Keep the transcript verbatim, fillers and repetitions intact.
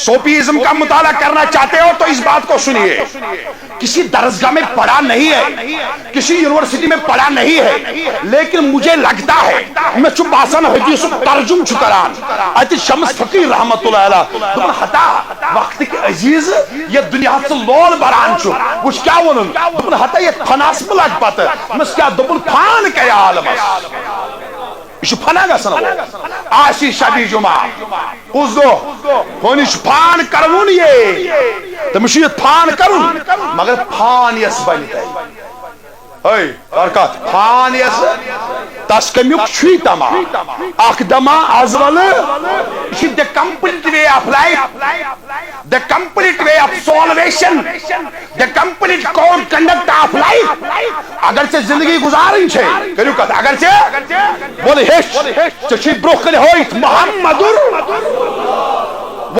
صوفی ازم کا مطالعہ کرنا چاہتے ہو تو اس بات کو سنیے۔ کسی درسگاہ میں پڑھا نہیں ہے، کسی یونیورسٹی میں پڑھا نہیں ہے، لیکن مجھے لگتا ہے، مےٚ چھُ باسان حدیثُک ترجمہٕ چھُ کران اتہِ شمس فقیر رحمت اللہ علیہ۔ دوٚپُن، ہتا وقتٕکۍ عزیز، یتھ دُنیاہس ژٕ لول بران چھُ، وٕچھ کیٛاہ ووٚنُن۔ دوٚپُن، ہتا یتھ فناہس مہٕ لگ پتہٕ۔ دوٚپمس، کیٛاہ؟ دوٚپُن، فان کرِ عالمس۔ یہِ چھُ فنا گژھن وول۔ آسی شبِ جمعہ۔ کُس دۄہ؟ ہونی چھُ فان کرُن یے۔ تٔمِس چھُ یہِ فان کرُن، مگر فان یس بنہِ تۄہہِ۔ ہے، کر کتھ؟ فان یس، تس کمیُک چھُے تما؟ اکھ دما از ولہٕ، یہِ چھُ the complete way of life، the complete way of salvation، the complete code conduct of life۔ اگر ژےٚ زندگی گزارٕنۍ چھے، کٔرِو کتھ، اگر ژےٚ، وَلہٕ ہیٚچھ، ژےٚ چھُے برٛونٛہہ کنہِ ہٲیِتھ محمد